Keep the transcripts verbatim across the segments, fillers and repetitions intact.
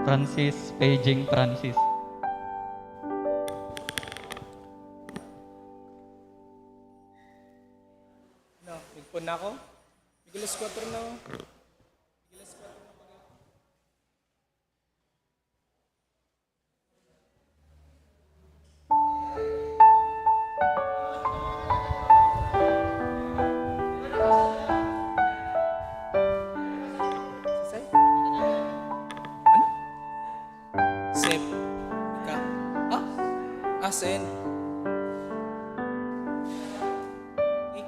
Francis, Paging Francis. No, nagpon na ako. Nicolas Quattro na, oh. Nicolas Quattro na pag- Sisay? Ano? Sep. Ka. Ah? Ah, Sen. Eh.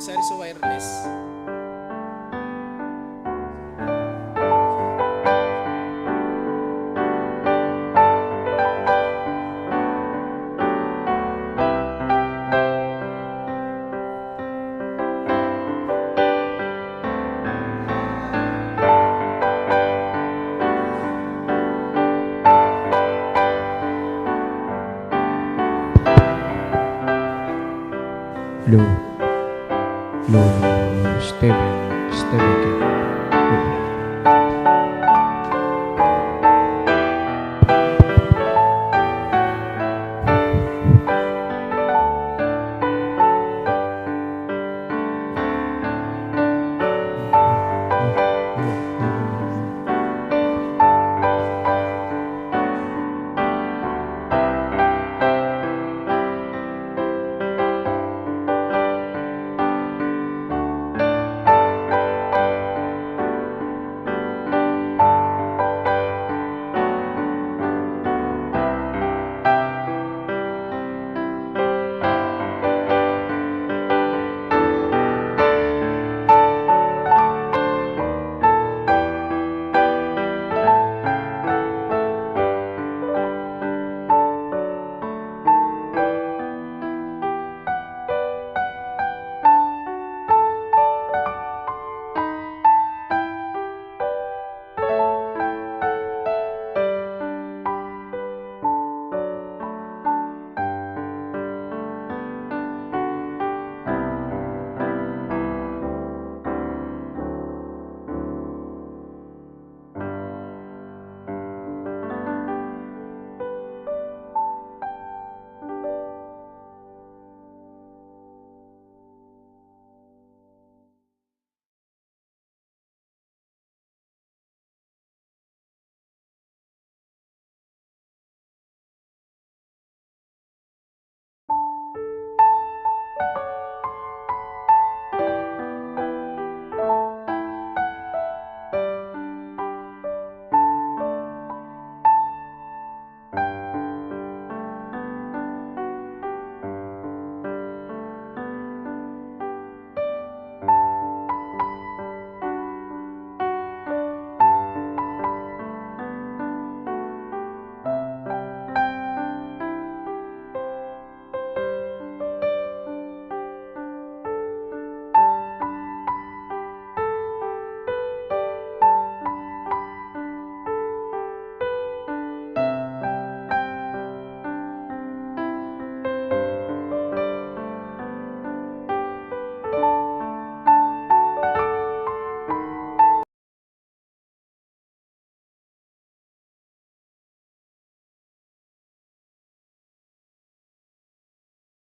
Isa rin sa wireless. Hello. Hello, hello, hello. Steven, Steven, Steven.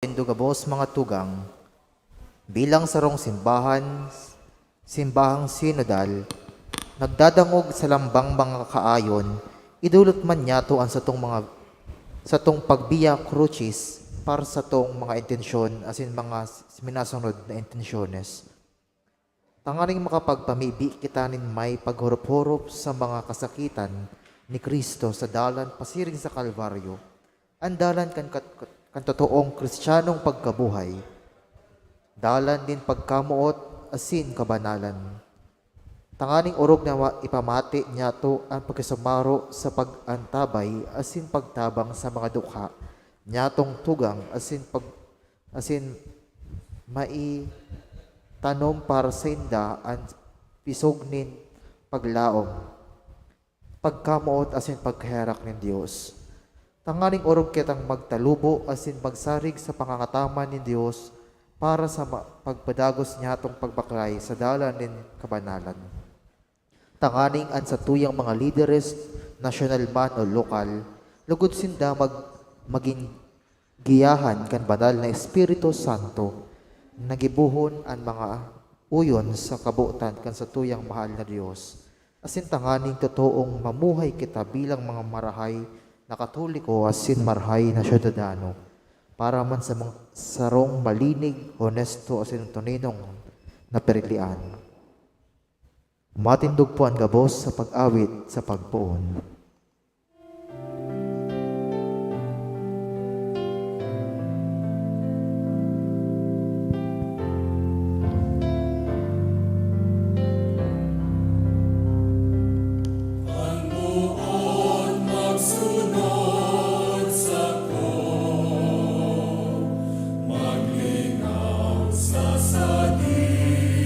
Nindo gabos mga tugang, bilang sarong simbahan, simbahang sinodal, nagdadangog sa lambang mga kaayon, idolot man niyato an satong mga, satong pag-Via Crucis para satong mga intensyon asin mga s-, minasunod na intensyones. Tanganing makapagpamibi kita nin may paghurup-hurup sa mga kasakitan ni Cristo sa dalan pasiring sa Kalbaryo, an dalan kan kat-, kat-, kan totoong Kristiyanong pagkabuhay, dalan nin pagkamoot asin kabanalan. Tanganing orog na ma-, ipamati niyato an pakisumaro sa pag-antabay asin pagtabang sa mga dukha niyatong tugang asin pag-, asin maitanom para sainda an pisog nin paglaom, pagkamoot asin pagkaherak nin Dios. Tanganing orog kitang magtalubo asin magsarig sa pangangataman nin Dios para sa ma-, pagpadagos niyatong pagbaklay sa dalan nin kabanalan. Tanganing an satuyang mga lideres, nasyonal man o lokal, lugod sinda mag-, magin giyahan kan Banal na Espiritu Santo, na gibohon an mga uyon sa kabotan kan satuyang mahal na Dios, asin tanganing totoong mamuhay kita bilang mga marahay na Katoliko asin marahay na syudadano, para man sa mga sarong malinig, honesto, asin toninong na pirilian. Matindog po an gabos sa pag-awit sa pagpoon. An buot magsunod sako, maglingaw sa sadiri,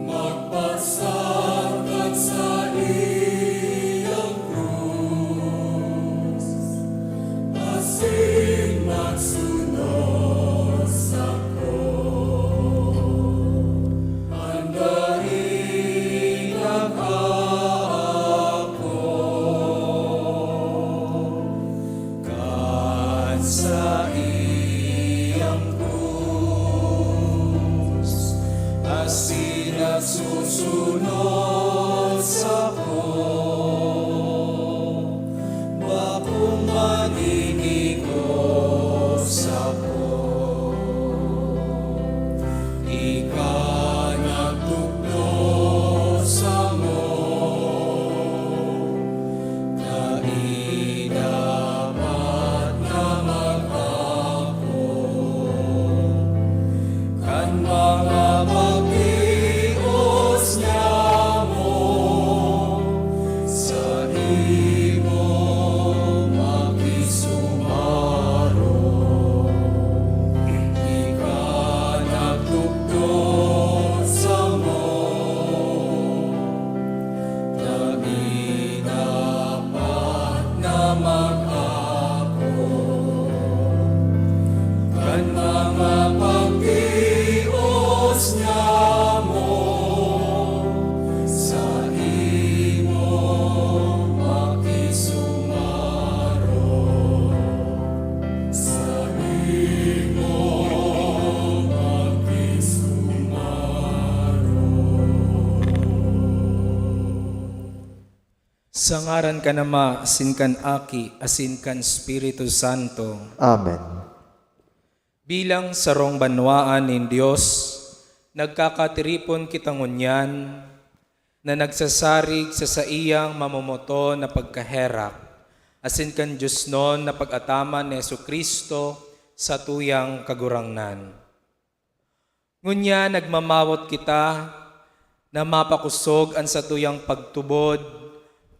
magpasakat sa iyang krus, asin magsunod sako. An daing nakaako kan saiyang krus, asin nagsusunod sako, bakong maninigo sako. Ika nagtukdo samo, dai dapat na mag-ako kan mga pagtios niamo. Saimo makisumaro, ika nagtukdo samo, dai dapat na mag-ako kan mga pagtios niamo. Saimo makisumaro, saimo makisumaro. Sa ngaran kan Ama, asin kan Aki, asin kan Espiritu Santo. Amen. Bilang sarong banwaan nin Dios, nagkakatiripon kita ngunyan na nagsasarig sa saiyang mamomoton na pagkaherak, asin kan diosnon na pag-ataman ni Jesu-Cristo, satuyang Kagurangnan. Ngunyan nagmamawot kita na mapakosog an satuyang pagtubod,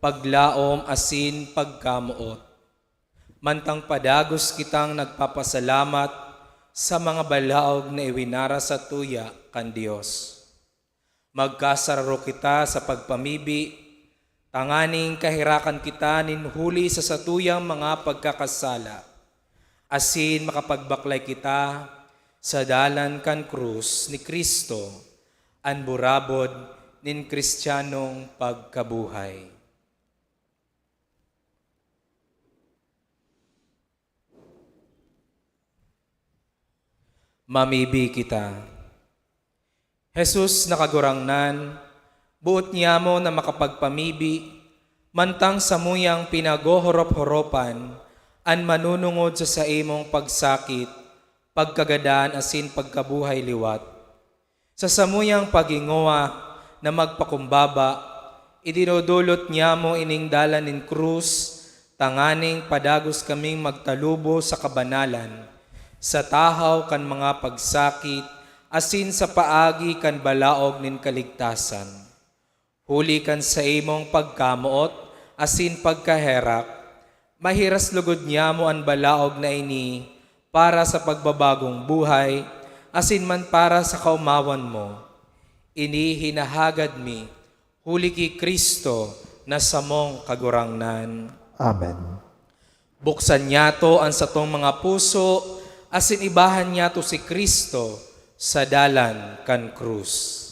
paglaom, asin pagkamoot. Mantang padagos kitang nagpapasalamat sa mga balaog na iwinara satuya kan Dios. Magkasararo kita sa pagpamibi, tanganing kaherakan kita nin huli sa satuyang mga pagkakasala, asin makapagbaklay kita sa dalan kan krus ni Cristo, an burabod nin Cristianong pagkabuhay. Mamibi kita. Jesus na Kagurangnan, boot niamo na makapagpamibi, mantang samuyang pinagohorop-horopan an manunungod sa saimong pagsakit, pagkagadan asin pagkabuhay liwat. Sa samuyang paghingowa na magpakumbaba, idinodolot niamo ining dalan nin krus tanganing padagos kaming magtalubo sa kabanalan, sa tahaw kan mga pagsakit, asin sa paagi kan balaog nin kaligtasan. Huli kan saimong pagkamoot asin pagkaherak, mahiras logod nyamo an balaog na ini para sa pagbabagong buhay asin man para sa kaomawan mo. Ini hinahagad mi huli ki Cristo na samong Kagurangnan. Amen. Buksan nyato an satong mga puso asin ibahan nyato si Cristo sa dalan kan krus.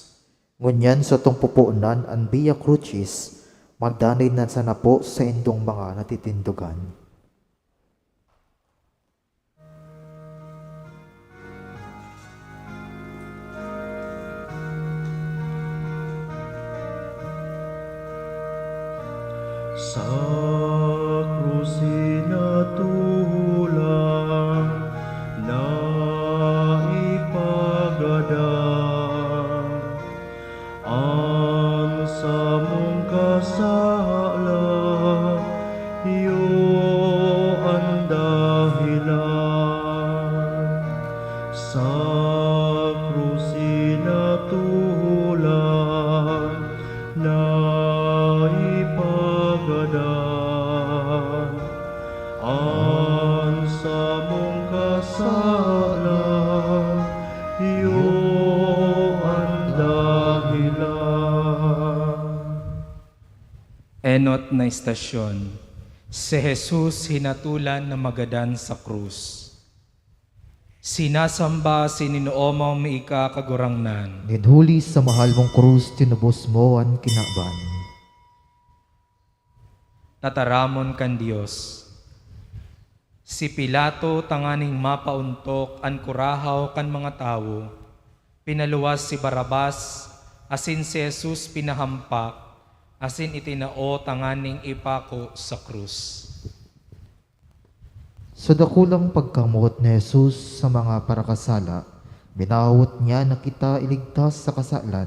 Ngunyan satong pupuonan an Via Crucis, magdanay na sana po saindong mga natitindogan. Sa krus hinatulan na ipagadan, an samong kasalan, iyo an dahilan. Sa krus hinatulan na ipagadan, an samong kasalan, iyo an dahilan. Enot na estasyon, si Jesus hinatulan na magadan sa krus. Sinasamba asin inoomaw mi ika, Kagurangnan. Nin huli sa mahal mong krus, tinubos mo an kinaban. Tataramon kan Dios. Si Pilato, tanganing mapaontok an kurahaw kan mga tawo, pinaluwas si Barrabas, asin si Jesus pinahampak, asin itinao tanganing ipako sa krus. Sa dakulang pagkamoot ni Jesus sa mga parakasala, minawot niya na kita iligtas sa kasalan.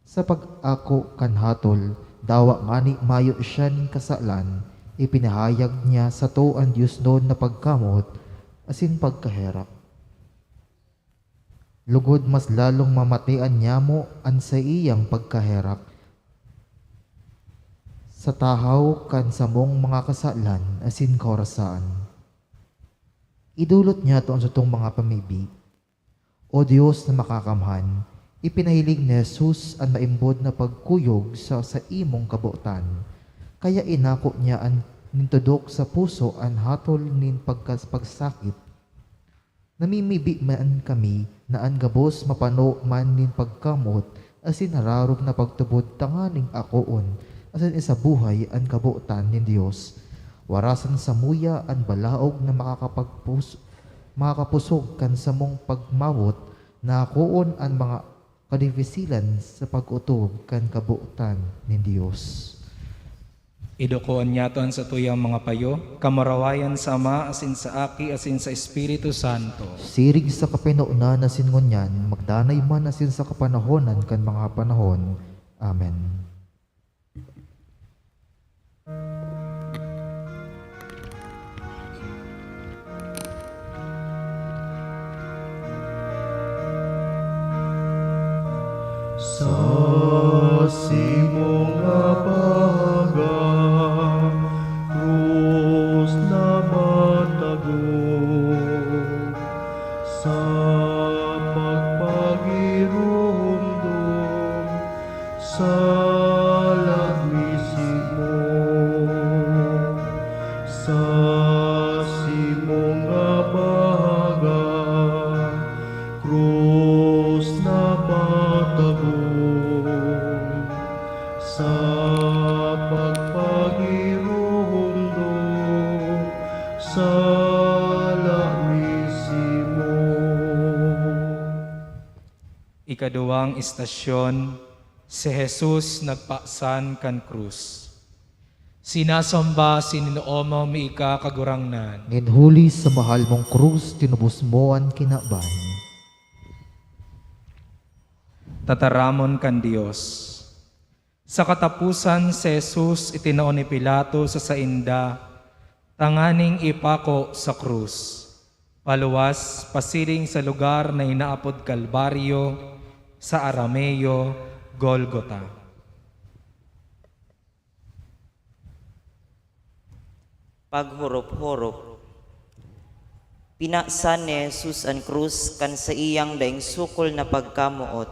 Sa pag-ako kan hatol, dawa ngani mayo siya nin kasalan, ipinahayag niya sato an diosnon na pagkamoot asin pagkaherak. Lugod mas lalong mamatean nyamo an saiyang pagkaherak sa tahaw kan samong mga kasalan asin kaorasaan. Idolot nyato an satong mga pamibi. O Dios na makakamhan, ipinahiling ni Jesus an maimbod na pagkuyog sa saimong kabotan. Kaya inako niya an nintudok sa puso an hatol nin pagkas-, pagsakit. Namimibi man kami na an gabos mapano man nin pagkamoot asin nararog na pagtubod tanganing akoon asin isabuhay an kabotan nin Dios. Warasan samuya an balaog na makakapagpus-, makakapusog kan samong pagmawot na akoon an mga kadifisilan sa pag-otob kan kabotan nin Dios. Idukoon niyato an satuyang mga payo, kamurawayan sa Ama, asin sa Aki, asin sa Espiritu Santo. Siring sa kapinonan asin ngunyan, magdanay man asin sa kapanahonan kan mga panahon. Amen. Sa simong abaga, krus na matago, sa pagpagirumdom, sala mismo. Sa simong abaga, krus na matago, sa pagpagirumdom, sala mismo. Ikaduwang estasyon, si Jesus nagpasan kan krus. Sinasamba asin inoomaw mi ika, Kagurangnan. Nin huli sa mahal mong krus, tinubos mo an kinaban. Tataramon kan Dios. Sa kataposan, si Jesus itinao ni Pilato sa sainda tanganing ipako sa krus, paluwas pasiring sa lugar na inaapod Kalbaryo, sa Arameo, Golgota. Paghorop-horop. Pinasan ni Jesus an krus kan saiyang daing sukol na pagkamoot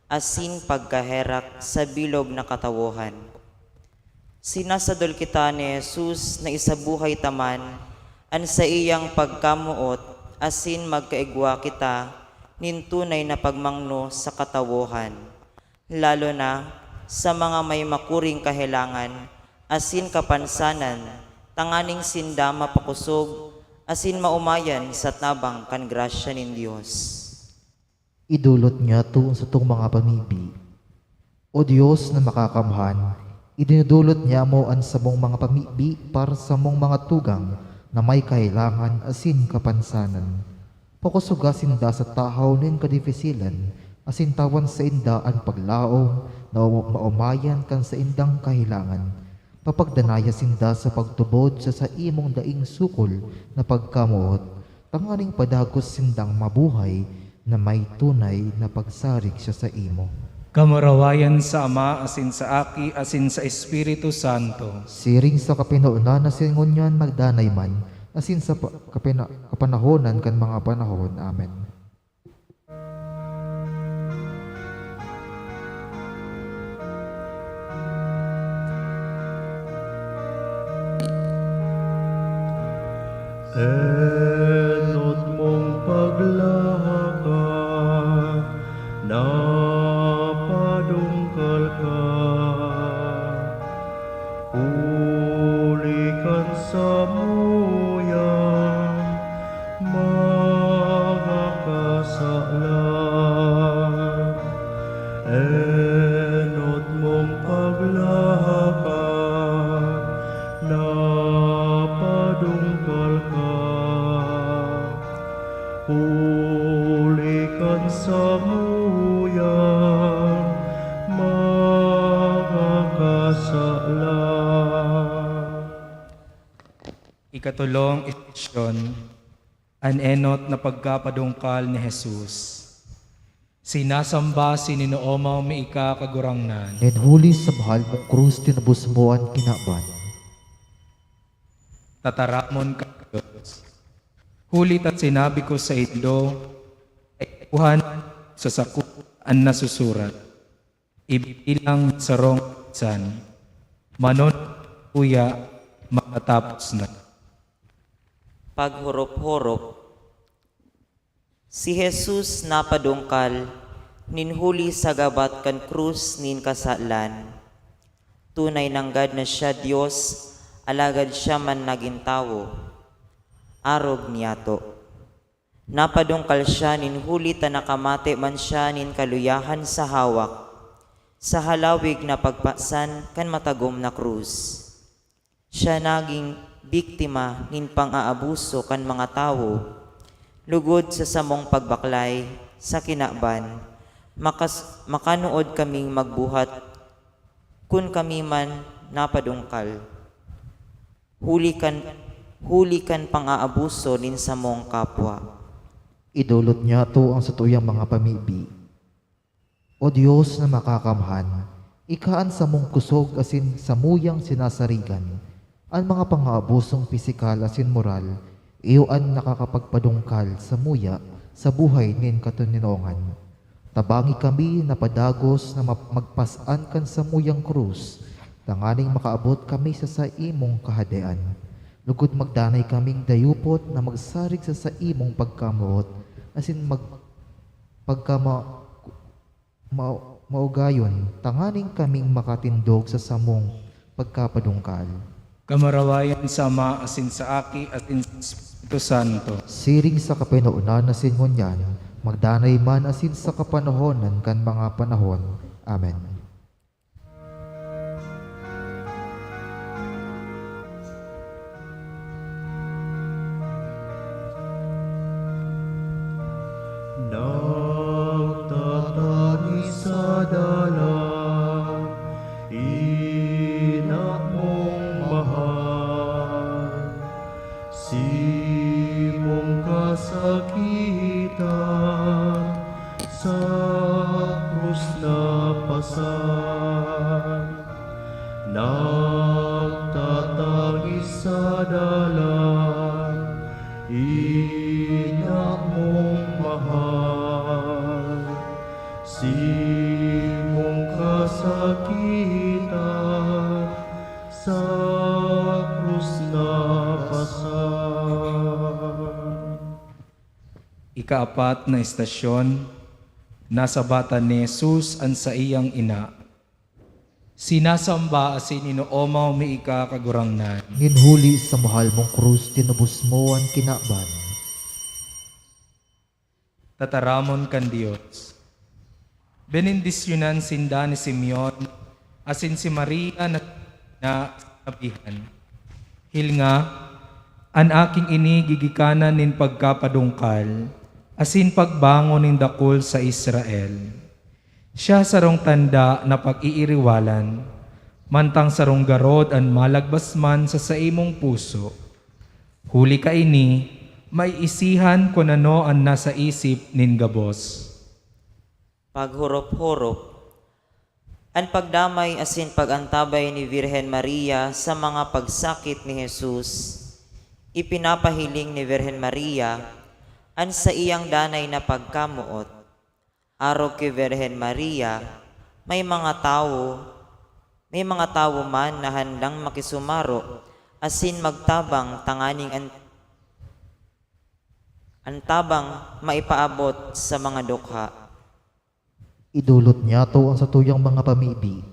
asin pagkaherak sa bilog na katawohan. Sinasadol kita ni Jesus na isabuhay ta man an saiyang pagkamoot asin magkaigwa kita nin tunay na pagmangno sa katawohan, lalo na sa mga may makuring kahelangan asin kapansanan, tanganing sinda mapakosog asin maomayan sa tabang kan grasya nin Dios. Idolot niyato an satong mga pamibi. O Dios na makakamhan, idinodolot niamo an samong mga pamibi para sa samong mga tugang na may kahelangan asin kapansanan. Pakosoga sinda sa tahaw nin kadifisilan, asin tawan sainda an paglaom na maomayan kan saindang kahelangan. Papagdanaya sinda sa pagtubod sa saimong daing sukol na pagkamoot, tanganing padagos sindang mabuhay na may tunay na pagsarig sa saimo. Kamurawayan sa Ama, asin sa Aki, asin sa Espiritu Santo. Siring sa kapinonan na singonyan magdanay man, asin sa pa-, kapina-, kapanahonan kan mga panahon. Amen. Enot mong paglahakak, napadungkal ka, huli kan samuyang mga kasalan. Enot mong paglahakak, napadungkal ka, huli kan samuyang mga kasalan. Ikatolong estasyon, an enot na pagkapadungkal ni Jesus. Sinasamba si Ninoomaw mi ika, Kagurangnan. Nin huli sa mahal mong krus, tinubos mo an kinaban. Tataramon ka, Dios. Huli ta sinabi ko saindo, kaipuhan sa sako an nasusurat. Ibibilang sarong san, manon uya matatapos na. Paghorop-horop. Si Jesus napadungkal nin huli sa gabat kan krus nin kasalan. Tunay nanggad na siya Dios, alagad siya man nagin tawo, arog niyato. Napadungkal siya nin huli ta nakamate man siya nin kaluyahan sa hawak, sa halawig na pagpasan kan matagom na krus. Siya nagin biktima nin pang-aabuso kan mga tawo, lugod sa samong pagbaklay sa kinaban, makas-, makanood kaming magbuhat kun kami man napadungkal, huli kan, huli kan pang-aabuso nin samong kapwa. Idolot niyato an satuyang mga pamibi. O Dios na makakamhan, ika an samong kusog asin samuyang sinasarigan. An mga pang-aabusong pisikal asin moral, iyo an nakakapagpadungkal samuya sa buhay nin katoninongan. Tabangi kami na padagos na map-, magpas-an kan samuyang krus, tanganing makaabot kami sa saimong Kahadean. Lugod magdanay kaming dayupot na magsarig sa saimong pagkamoot, asin mag-, pagkama-, ma-, maugayon, tanganing kaming makatindog sa samong pagkapadungkal. Kamurawayan sa Ama, asin sa Aki, asin sa Espiritu Santo. Siring sa kapinonan na singonyan, magdanay man asin sa kapanahonan kan mga panahon. Amen. Nagtatangis sa dalan, ina mong mahal. Sa dalan, Ina mong mahal, simong kasakitan, sa krus napasan. Ikaapat na estasyon, nasabatan ni Jesus an saiyang ina. Sinasamba asin inoomaw mi ika, Kagurangnan. Nin huli sa mahal mong krus, tinubos mo an kinaban. Tataramon kan Dios. Benendisyonan sinda ni Simeon asin si Maria na, na sinabihan, "Hilnga, an aking ini gigikanan nin pagkapadungkal asin pagbangon nin dakul sa Israel. Siya sarong tanda na pag-iiriwalan, mantang sarong garod an malagbas man sa saimong puso. Huli kaini, maiisihan kun ano an nasa isip nin gabos." Paghorop-horop. An pagdamay asin pag-antabay ni Virgen Maria sa mga pagsakit ni Jesus. Ipinapahiling ni Virgen Maria an saiyang danay na pagkamoot. Arog ki Virgen Maria, may mga tawo, may mga tawo man na handang makisumaro asin magtabang tanganing an, an tabang maipaabot sa mga dukha. Idolot niyato an satuyang mga pamibi.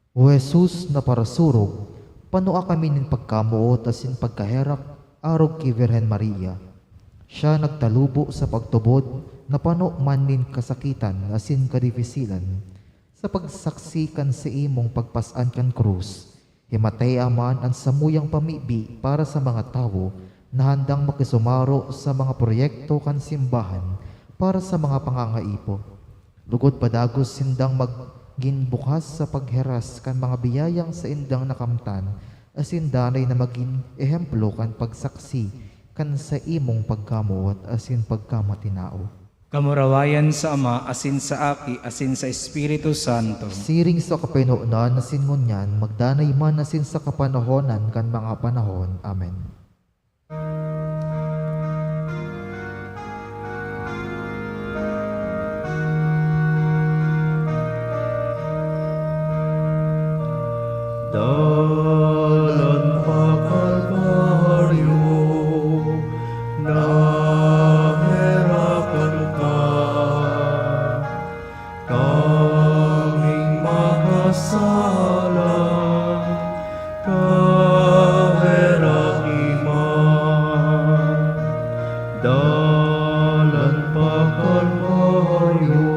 O Jesus na parasurog, panua kami nin pagkamoot asin pagkaherak arog ki Virgen Maria. Siya nagtalubo sa pagtubod na pano man nin kasakitan asin kadifisilan. Sa pagsaksi kan saimong pagpas-an kan krus, himatea man an samuyang pamibi para sa mga tawo na handang makisumaro sa mga proyekto kan simbahan para sa mga pangangaipo. Lugod padagos sindang magin bukas sa paghiras kan mga biyayang saindang nakamtan, asin danay na magin ehemplo kan pagsaksi kan saimong pagkamoot asin pagkamatinao. Kamurawayan sa Ama, asin sa Aki, asin sa Espiritu Santo. Siring sa kapinonan asin ngunyan, magdanay man asin sa kapanahonan kan mga panahon. Amen. Dalan pa Kalbaryo, naherakan ka. Kaming makasalang, kaheraki man. Dalan pa Kalbaryo,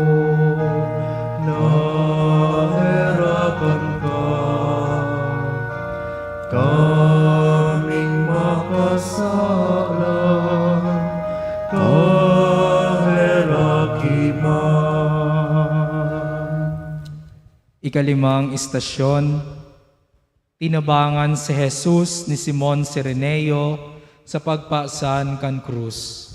naherakan ka. Kaming makasalang, kaheraki man. Ikalimang istasyon, tinabangan si Jesus ni Simon Cireneo sa pagpasan kan krus.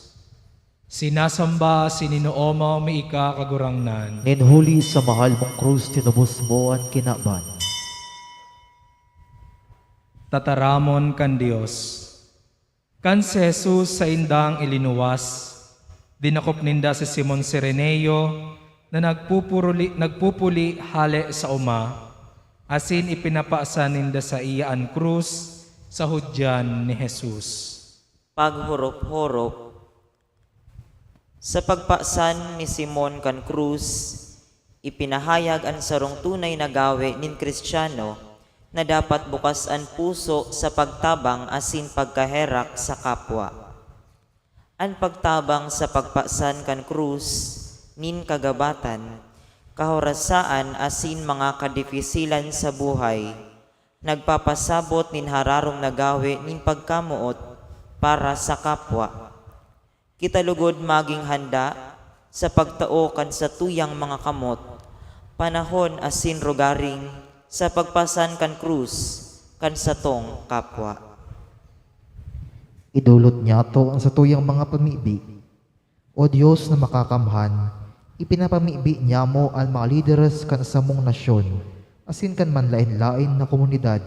Sinasamba, sininoomaw mi ika, Kagurangnan. Nin huli sa mahal mong krus, tinubos mo an kinaban. Tataramon kan Dios. Kan si Jesus saindang ilinuwas, dinakop ninda si Simon Cireneo na nagpupuruli-, nagpupuli hale sa oma, asin ipinapasan ninda saiya an krus sa hudyan ni Jesus. Paghorop-horop. Sa pagpasan ni Simon kan krus, ipinahayag an sarong tunay na gawe nin Kristiyano na dapat bukas an puso sa pagtabang asin pagkaherak sa kapwa. An pagtabang sa pagpasan kan krus nin kagabatan, kahorasaan asin mga kadifisilan sa buhay, nagpapasabot nin hararom na gawe nin pagkamoot para sa kapwa. Kita lugod magin handa sa pagtao kan satuyang mga kamot, panahon asin rogaring sa pagpasan kan krus kan satong kapwa. Idolot niyato an satuyang mga pamibi. O Dios na makakamhan, ipinapamibi niyamo an mga lideres kan samong nasyon asin kan manlaen-laen na komunidad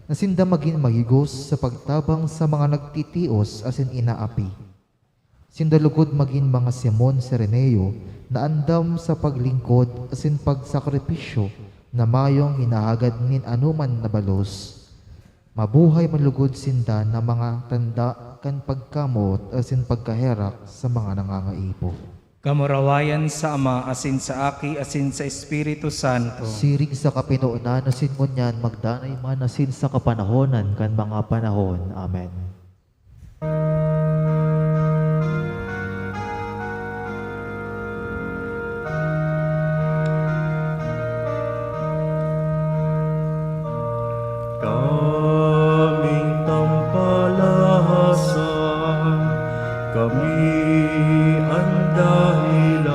na sinda magin mahigos sa pagtabang sa mga nagtitios asin inaapi. Sinda lugod magin mga Simon Cireneo na andam sa paglingkod asin pagsakripisyo na mayong hinahagad nin anoman na balos. Mabuhay man lugod sinda na mga tanda kan pagkamoot asin pagkaherak sa mga nangangaipo. Kamurawayan sa Ama, asin sa Aki, asin sa Espiritu Santo. Siring sa kapinonan asin ngunyan, magdanay man asin sa kapanahonan kan mga panahon. Amen. Kaming tampalasan, kami an dahilan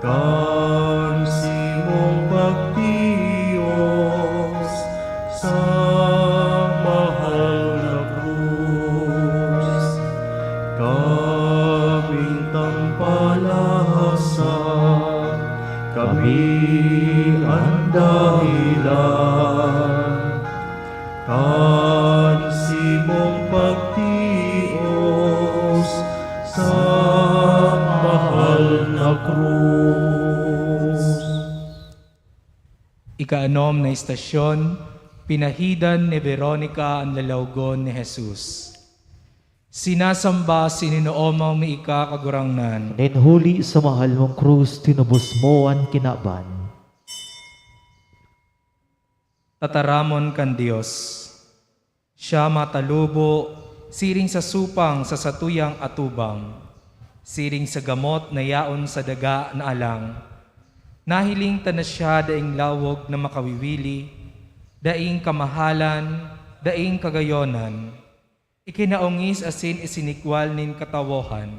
kan simong pagtios sa mahal na krus. Kaming tampalasan, kami an dahilan kan simong pagtios sa mahal na krus. Ikaanom na istasyon, pinahidan ni Veronica an lalawgon ni Jesus. Sinasamba, sininoomaw mi ika, Kagurangnan. Nin huli sa mahal mong krus, tinubos mo an kinaban. Tataramon kan Dios. Siya matalubo siring sa supang sa satuyang atubang, siring sa gamot na yaon sa daga na alang. Nahiling ta na siya daing lawog na makawiwili, daing kamahalan, daing kagayonan. Ikinaongis asin isinikwal nin katawohan,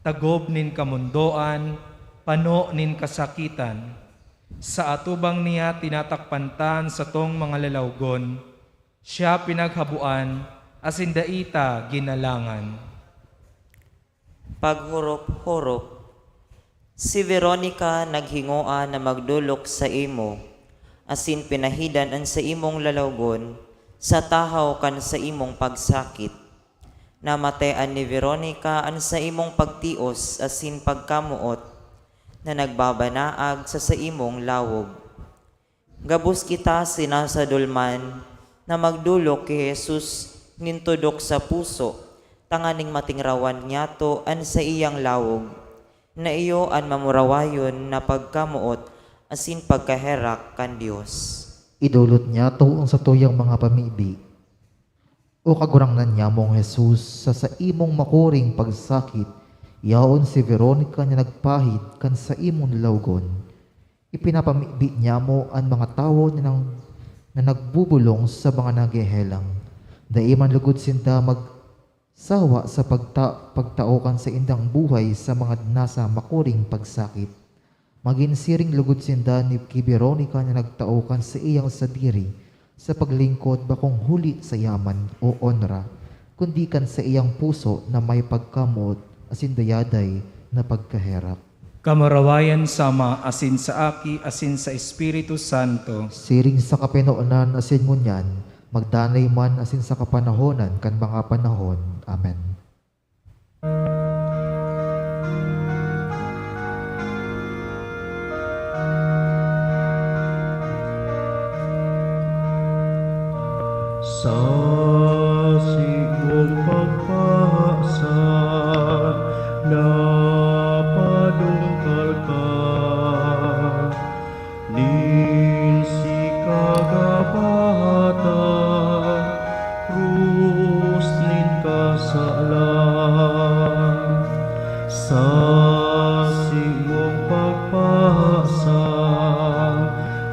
tagob nin kamondoan, pano nin kasakitan. Sa atubang niya tinatakpan ta an satong mga lalawgon, siya pinaghaboan asin dai ta ginalangan. Paghorop-horop. Si Veronica naghingoa na magdolok saimo, asin pinahidan an saimong lalawgon sa tahaw kan saimong pagsakit. Namatean ni Veronica an saimong pagtios asin pagkamoot na nagbabanaag sa saimong lawog. Gabos kita sinasadol man na magdolok ki Jesus nin tudok sa puso, tanganing matingrawan niyato an saiyang lawog, na iyo an mamurawayon na pagkamoot asin pagkaherak kan Dios. Idolot niyato an satuyang mga pamibi. O Kagurangnan nyamong Jesus, sa saimong makuring pagsakit, yaon si Veronica na nagpahid kan saimong lalawgon. Ipinapamibi nyamo an mga tawo na nang-, na nagbubolong sa mga naghehelang. Dai man lugod sinda magsawa sa pagta-, pagtao kan saindang buhay sa mga nasa makuring pagsakit. Magin siring lugod sinda ni ki Veronica na nagtao kan saiyang sadiri sa paglingkod, bakong huli sa yaman o onra, kundi kan saiyang puso na may pagkamoot asin dayaday na pagkaherak. Kamurawayan sa Ama, asin sa Aki, asin sa Espiritu Santo. Siring sa kapinonan asin ngunyan, magdanay man asin sa kapanahonan kan mga panahon. Amen. Sa simong pagpahasan, napadungkal ka. Nin sika gabata, krus nin kasalan. Sa simong pagpahasan,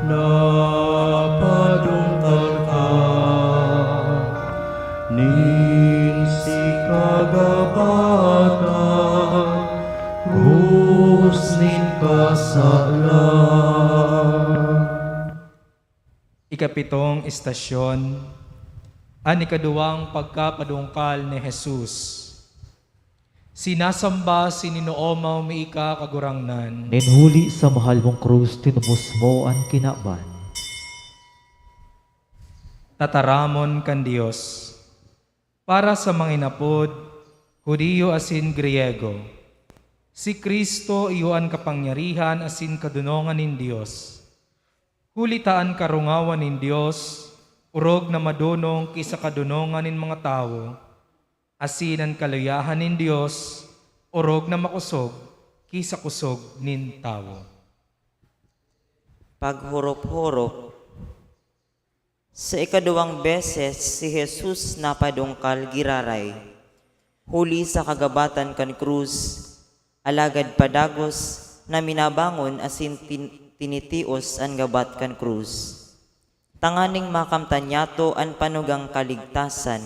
napadungkal ka. Nin sika gabata, krus nin kasalan. Ikapitong istasyon, an ikaduwang pagkapadungkal ni Jesus. Sinasamba, sininoomaw mi ika, Kagurangnan. Nin huli sa mahal mong krus, tinubos mo an kinaban. Tataramon kan Dios. Para sa mga inapod, Judio asin Griego, si Cristo iyo an kapangyarihan asin kadonongan nin Dios. Huli ta an karungawan nin Dios orog na madonong ki sa kadonongan nin mga tawo, asin an kaluyahan nin Dios orog na makosog ki sa kosog nin tawo. Paghorop-horop. Sa ikaduwang beses, si Jesus napadungkal giraray, huli sa kagabatan kan krus, alagad padagos na minabangon asin tin- tinitios an gabat kan krus, tanganing makamtan niyato an panugang kaligtasan.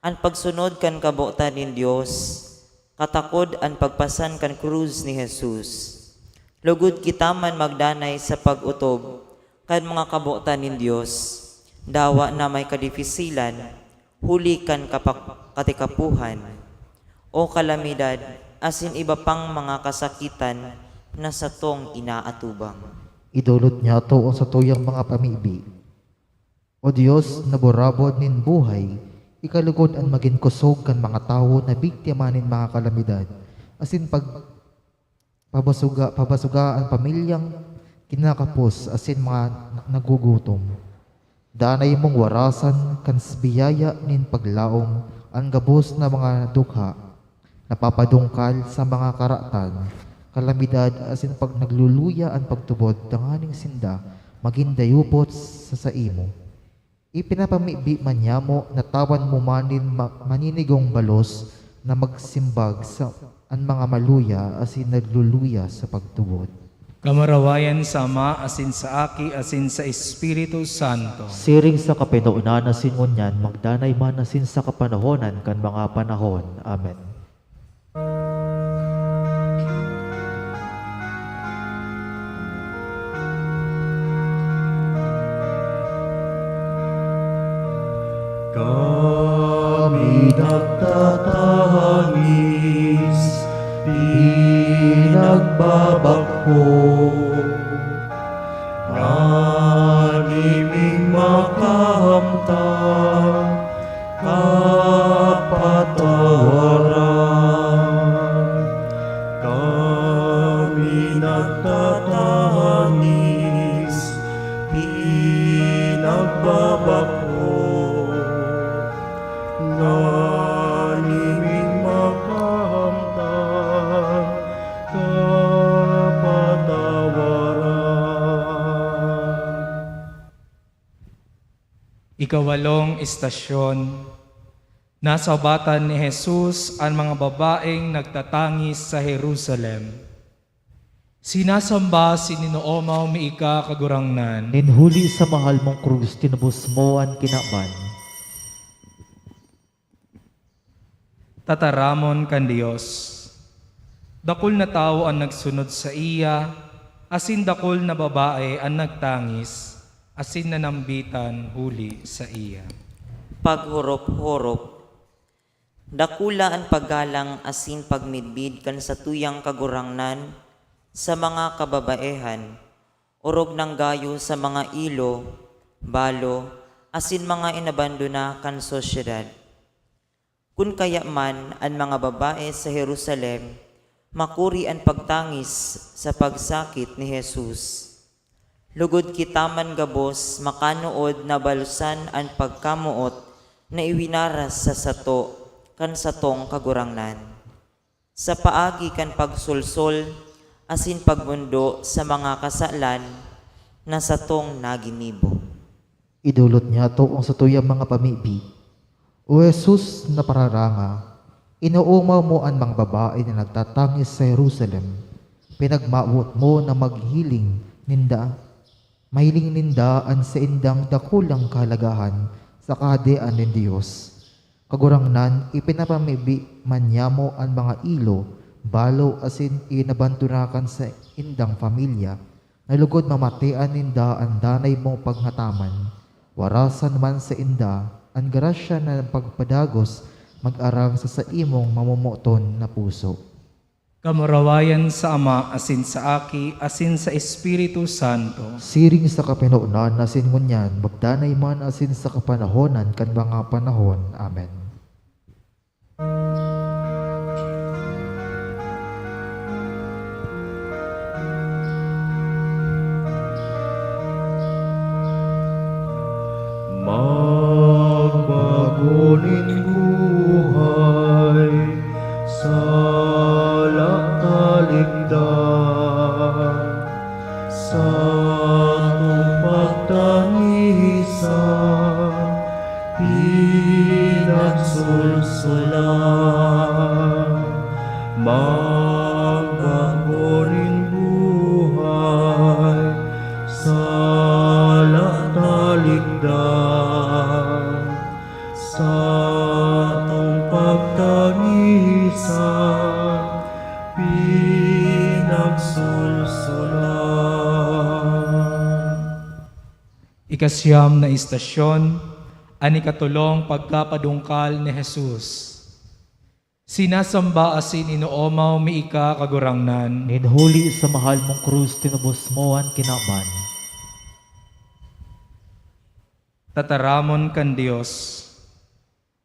An pagsunod kan kabotan nin Dios, katakod an pagpasan kan krus ni Jesus. Lugod kita man magdanay sa pag-otob kan mga kabotan nin Dios, dawa na may kadifisilan huli kan kapak- katikapohan, o kalamidad, asin iba pang mga kasakitan na satong inaatubang. Idolot niyato an satuyang mga pamibi. O Dios na burabod nin buhay, ikalugod an magin kosog kan mga tawo na biktima nin mga kalamidad, asin pag pabasuga, pabasuga an pamilyang kinakapos asin mga na- nagugutom. Danay mong warasan kan biyaya nin paglaom an gabos na mga dukha napapadungkal sa mga karatan, kalamidad asin pag nagluluya an pagtubod tanganing sinda magin dayupot sa saimo. Ipinapamibi man nyamo na tawan mo man nin ma- maninigong balos na magsimbag sa an mga maluya asin nagluluya sa pagtubod. Kamarawayan sa Ama asin sa Aki asin sa Espiritu Santo. Siring sa kapinonan asin ngunyan, magdanay man asin sa kapanahonan kan mga panahon. Amen. Kami nagtatangis, pinagbabakho, nganing makahamtang kapatawaran. Kami nagtatangis, pinagbabakho, nganing makahamtang kapatawaran. Ikawalong estasyon, nasabatan ni Jesus an mga babaeng nagtatangis sa Jerusalem. Sinasamba si Ninoomaw mi ika, Kagurangnan. Nin huli sa mahal mong krus, tinubos mo an kinaban. Tataramon kan Dios. Dakul na tawo an nagsunod saiya, asin dakul na babae an nagtangis asin nanambitan huli saiya. Paghorop-horop. Dakula an paggalang asin pagmidbid kan satuyang Kagurangnan sa mga kababaehan, orog nang gayo sa mga ilo, balo, asin mga inabandona kan sosyedad. Kun kaya man an mga babae sa Jerusalem makuri an pagtangis sa pagsakit ni Jesus, lugod kita man gabos makanood na balosan an pagkamoot na iwinaras sa sato kan satong Kagurangnan. Sa paagi kan pagsolsol asin pagmondo sa mga kasalan na satong naginibo. Idolot niyato an satuyang mga pamibi. O Jesus na Pararanga, inoomaw mo an mga babae na nagtatangis sa Jerusalem. Pinagmawot mo na maghiling ninda, mahiling ninda an saindang dakulang kahalagahan sa Kahadean nin Dios. Kagurangnan, ipinapamibi man niamo an mga ilo, balo asin inabandona kan saindang pamilya, na lugod mamatian ninda an danay mong pagngataman. Warasan man sainda an grasya na pagpadagos mag-arang sa saimong mamomoton na puso. Kamurawayan sa Ama, asin sa Aki, asin sa Espiritu Santo. Siring sa kapinonan asin ngunyan, magdanay man asin sa kapanahonan kan mga panahon. Amen. Magbago nin buhay, sala talikdan, satong pagtangisan, pinagsulsulan. Magbago nin buhay, sala talikdan, satong pagtangisan, pinagsulsulan. Ikasiyam na istasyon, an ikatolong pagkapadungkal ni Jesus. Sinasamba asin inoomaw mi ika, Kagurangnan. Nin huli sa mahal mong krus, tinubos mo an kinaban. Tataramon kan Dios.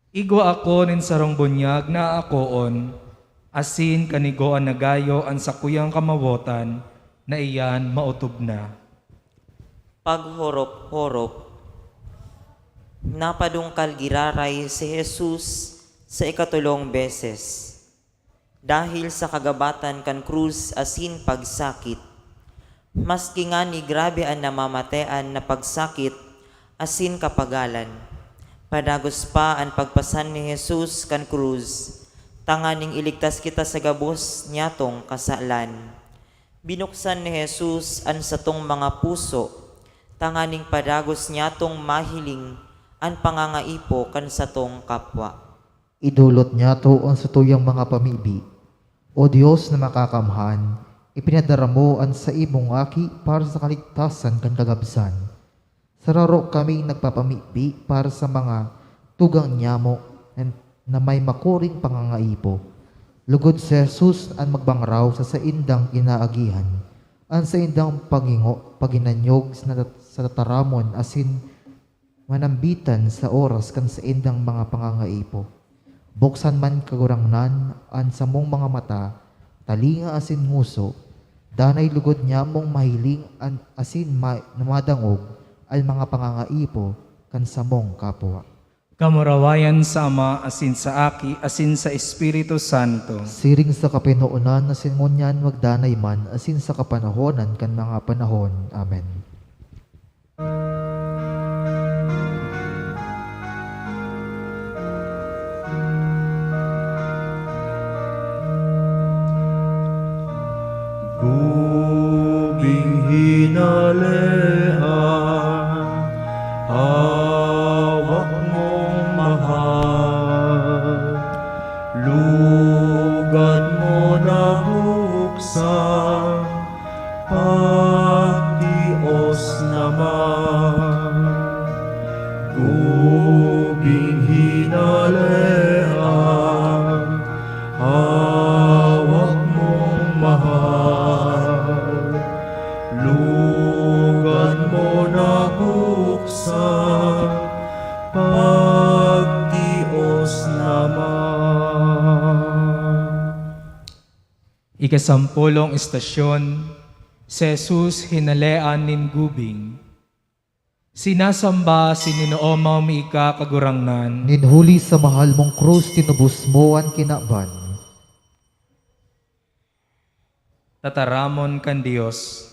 Igwa ako nin sarong bunyag na aakoon, asin kanigoan na gayo an sakuyang kamawotan na iyan maotob na. Paghorop-horop. Napadungkal giraray si Jesus sa ikatolong beses, dahil sa kagabatan kan krus asin pagsakit. Maski ngani grabe an namamatean na pagsakit asin kapagalan, padagos pa an pagpasan ni Jesus kan krus, tanganing iligtas kita sa gabos niyatong kasalan. Binuksan ni Jesus an satong mga puso, tanganing padagos niyatong mahiling an pangangaipo kan satong kapwa. Idolot niyato an satuyang mga pamibi. O Dios na makakamhan, ipinadara mo an saimong Aki para sa kaligtasan kan kagabsan. Sararo kaming nagpapamibi para sa mga tugang niyamo na, na may makuring pangangaipo. Lugod si Jesus an magbangaraw sa saindang inaagihan, an saindang paghingo, paghinanyog sa nata-, sa tataramon asin manambitan sa oras kan saindang mga pangangaipo. Buksan man, Kagurangnan, an samong mga mata, talinga asin ngoso, danay lugod nyamong mahiling an, asin ma-, na madangog an mga pangangaipo kan samong kapwa. Kamurawayan sa Ama, asin sa Aki, asin sa Espiritu Santo. Siring sa kapinonan, asin ngunyan, magdanay man, asin sa kapanahonan kan mga panahon. Amen. Gubing hinalean, hawak mong mahal, lugad mo nabuksan, pagtios naman. Gubing hinalean, hawak mong mahal, lugad mo nabuksan, pagtios naman. Ikasampolong istasyon, si Jesus hinalean nin gubing. Sinasamba asin inoomaw mi ika, Kagurangnan. Nin huli sa mahal mong krus, tinubos mo an kinaban. Tataramon kan Dios.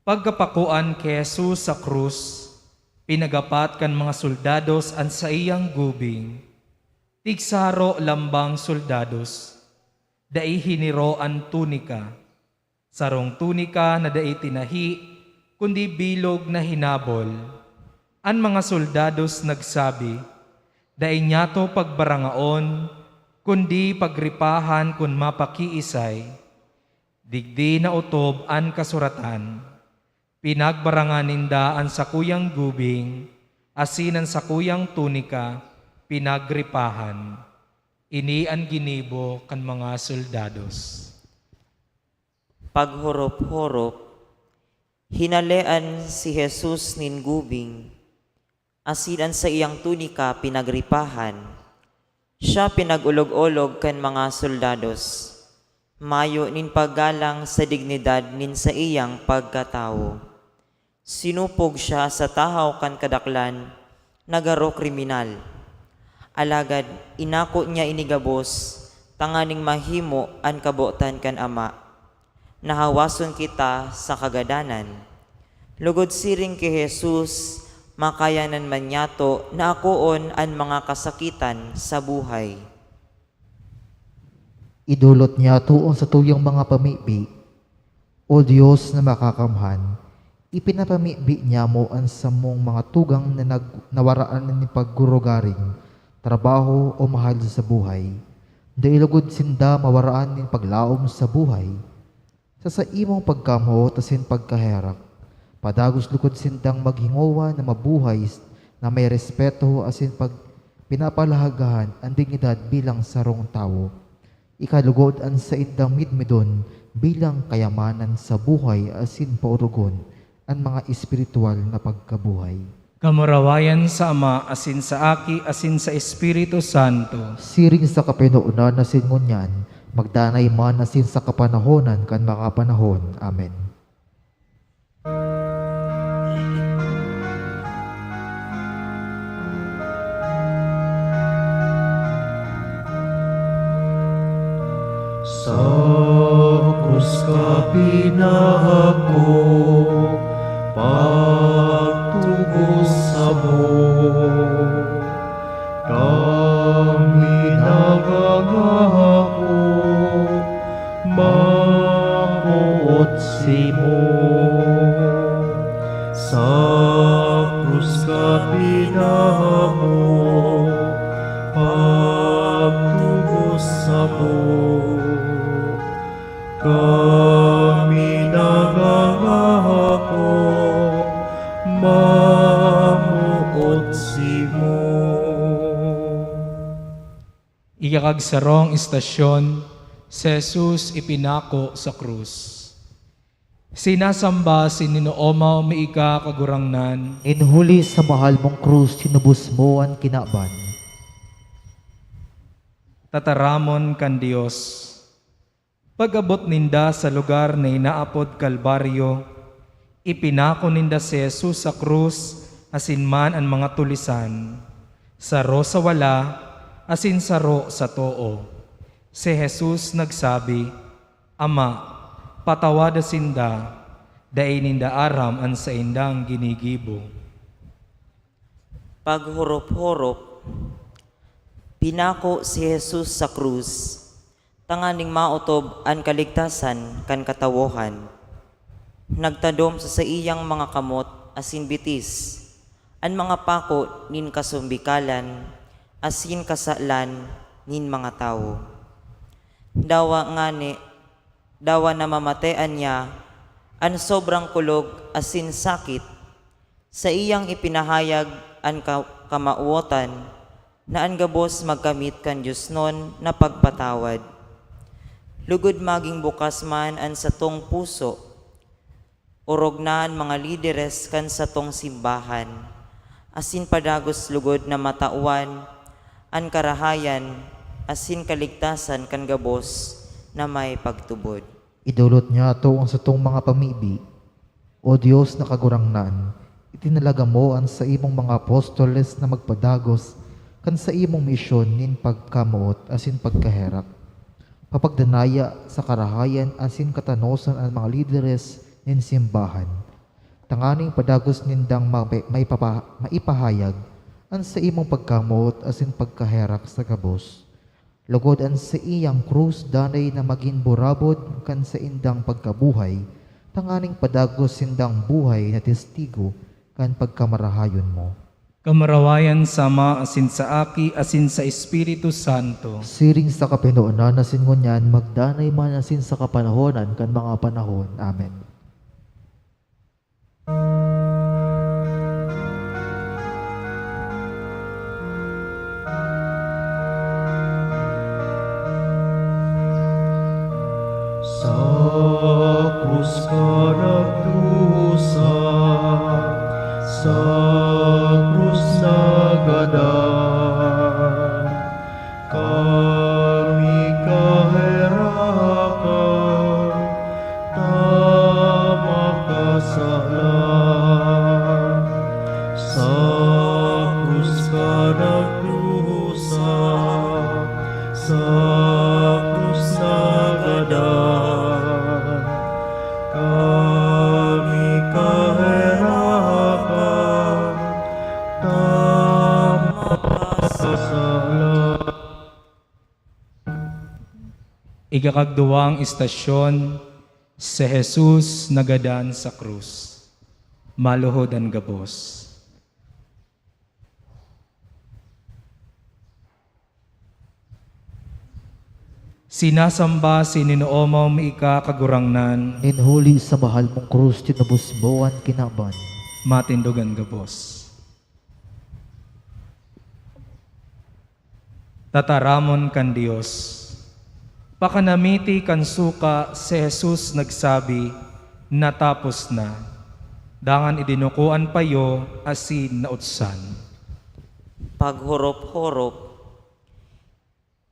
Pagkapakuan ki Jesus sa krus, pinagapat kan mga soldados an saiyang gubing. Tigsaro lambang soldados, dai hiniro an tunika, sarong tunika na dai tinahi, kundi bilog na hinabol. An mga soldados nagsabi, "Dai niyato pagbarangaon, kundi pagripahan kun mapakiisay." Digdi naotob an kasuratan. Pinagbarangan ninda an sakuyang gubing asin an sakuyang tunika, pinagripahan. Ini an ginibo kan mga soldados. Paghorop-horop, hinalean si Jesus nin gubing, asin an saiyang tunika pinagripahan. Siya pinag-olog-olog kan mga soldados. Mayo nin paggalang sa dignidad nin saiyang pagkatawo. Sinupog siya sa tahaw kan kadaklan na garo kriminal. Alagad inako niya ini gabos tanganing mahimo an kabotan kan Ama. Nahawason kita sa kagadanan. Lugod siring ki Jesus, makayanan man niyato na akoon an mga kasakitan sa buhay. Idolot niyato an satuyang mga pamibi. O Dios na makakamhan, ipinapamibi niyamo an samong mga tugang na nag- nawaraan nin paggurugaring trabaho o mahal sa buhay. Dai lugod sinda mawaraan nin paglaom sa buhay. Sa saimong pagkamoot asin pagkaherak, padagos lugod sindang maghingowa na mabuhay na may respeto asin pag- pinapalahagahan an dignidad bilang sarong tawo. Ikalugod an saindang midmidon bilang kayamanan sa buhay asin paorogon an mga espirituwal na pagkabuhay. Kamurawayan sa Ama, asin sa Aki, asin sa Espiritu Santo. Siring sa kapinonan asin ngunyan, magdanay man asin sa kapanahonan kan mga panahon. Amen. Sa krus ka pinako, pagtubos samo. Kami nangangako, mamoot simo. Sa krus ka pinako, pagtubos samo. Kami nangangako, mamoot simo. Ikakagsarong istasyon, si Jesus ipinako sa krus. Sinasamba si Ninoomaw mi ika, Kagurangnan. Nin huli sa mahal mong krus, tinubos mo an kinaban. Tataramon kan Dios. Pag-abot ninda sa lugar na inaapod Kalbaryo, ipinako ninda si Jesus sa krus asin man an mga tulisan, saro sa wala asin saro sa too. Si Jesus nagsabi, "Ama, patawada sinda, dai ninda aram an saindang ginigibo." Paghorop-horop, pinako si Jesus sa krus tanganing maotob an kaligtasan kan katawohan. Nagtadom sa saiyang mga kamot asin bitis an mga pako nin kasumbikalan asin kasalan nin mga tawo. Dawa ngani, dawa namamatean niya an sobrang kulog asin sakit. Saiyang ipinahayag an ka- kamawotan na an gabos magkamit kan diosnon na pagpatawad. Lugod magin bukas man an satong puso, orog na an mga lideres kan satong simbahan, asin padagos lugod na matawan an karahayan asin kaligtasan kan gabos na may pagtubod. Idolot niyato an satong mga pamibi. O Dios na Kagurangnan, itinalaga mo an saimong mga apostoles na magpadagos kan saimong misyon nin pagkamoot asin pagkaherak. Papagdanaya sa karahayan asin katanosan an mga lideres nin simbahan, tanganing padagos nindang mape- maipapa- maipahayag an saimong pagkamoot asin pagkaherak sa gabos. Lugod an saiyang krus danay na magin burabod kan saindang pagkabuhay, tanganing padagos sindang buhay na testigo kan pagkamarahayon mo. Kamarawayan sa Ama, asin sa Aki, asin sa Espiritu Santo. Siring sa kapinonan asin ngunyan, magdanay man asin sa kapanahonan kan mga panahon. Amen. Nagdusa sa krus nagadan, kami kaherakan, ta makasala. Ikakagduwang istasyon, si Jesus nagadan sa krus. Maluhod an gabos. Sinasamba, sininoomaw mi ika, Kagurangnan. Nin huli sa mahal mong krus, tinubos mo an kinaban. Matindog an gabos. Tataramon kan Dios. Pakanamiti kan suka, si Jesus nagsabi, "Natapos na." Dangan idinuko an payo asin nautsan. Paghorop-horop.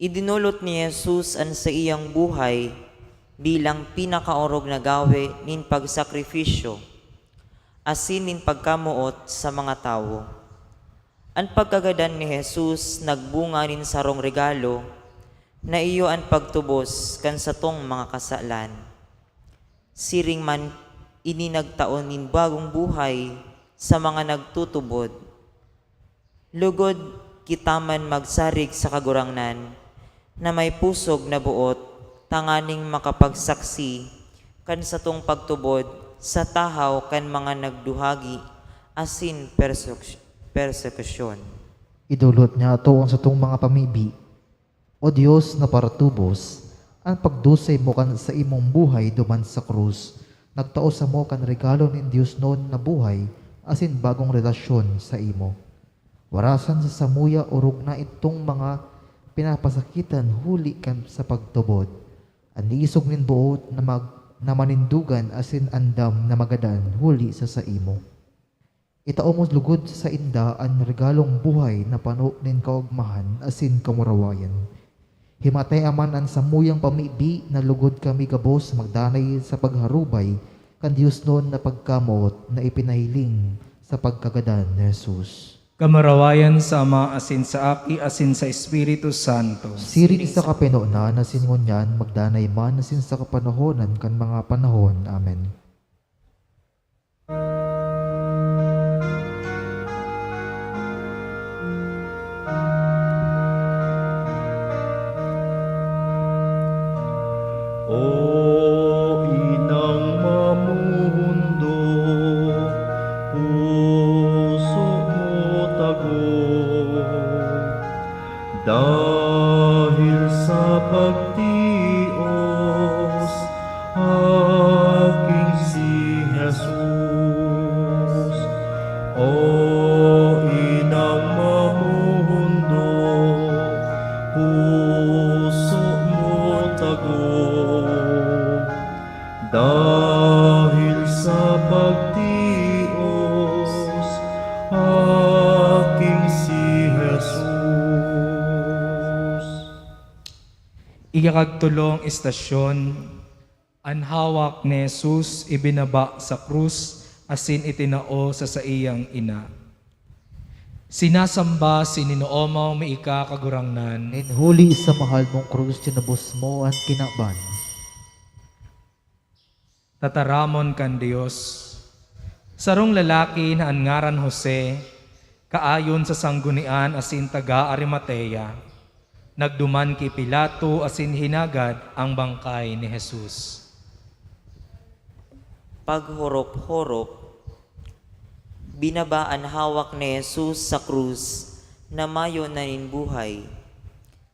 Idinolot ni Jesus an saiyang buhay bilang pinakaorog na gawe nin pagsakripisyo asin nin pagkamoot sa mga tawo. An pagkagadan ni Jesus nagbunga nin sarong regalo na iyo an pagtubos kan satong mga kasalan. Siring man, ini nagtao nin bagong buhay sa mga nagtutubod. Lugod kita man magsarig sa Kagurangnan na may pusog na boot tanganing makapagsaksi kan satong pagtubod sa tahaw kan mga nagduhagi asin persek-, persekisyon. Idolot niyato an satong mga pamibi. O Dios na paratubos, an pagdusay mo kan saimong buhay duman sa krus nagtao samo kan regalo nin diosnon na buhay asin bagong relasyon saimo. Warasan sa samuya orog na itong mga pinapasakitan huli kan sa pagtubod. An isog nin boot na mag-, na manindogan asin andam na magadan huli sa saimo. Itao mo lugod sa sainda an regalong buhay na pano nin kaogmahan asin kamurawayan. Himatea man an samuyang pamibi na lugod kami gabos magdanay sa pagharubay kan diosnon na pagkamoot na ipinahiling sa pagkagadan ni Jesus. Kamurawayan sa Ama, asin sa Aki, asin sa Espiritu Santo. Siring sa kapinonan asin ngunyan, magdanay man asin sa kapanahonan kan mga panahon. Amen. O inang mamohundok, puso mo tago. Dahil sa pagtios, aking si Jesus. O inang mamohundok, puso mo tago. Dahil sa pagtios, aking si Jesus. Ikakagtolong istasyon, an hawak ni Jesus ibinaba sa krus asin itinao sa saiyang ina. Sinasamba, sininoomaw mi ika, Kagurangnan. Nin huli sa mahal mong krus, tinubos mo an kinaban. Tataramon kan Dios. Sarong lalaki na an ngaran Jose, kaayon sa Sanggunian asin taga Arimatea, nagduman ki Pilato asin hinagad ang bangkay ni Jesus. Paghorop-horop. Binaba an hawak ni Jesus sa krus na mayo na nin buhay.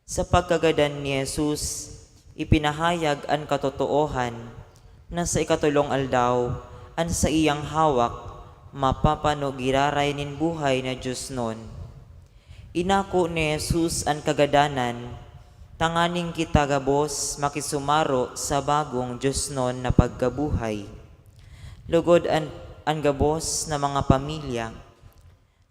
Sa pagkagadan ni Jesus, ipinahayag an katotoohan na sa ikatolong aldaw, an saiyang hawak mapapano giraray nin buhay na diosnon. Inako ni Jesus an kagadanan tanganing kita gabos makisumaro sa bagong diosnon na pagkabuhay. Lugod an, an gabos na mga pamilya,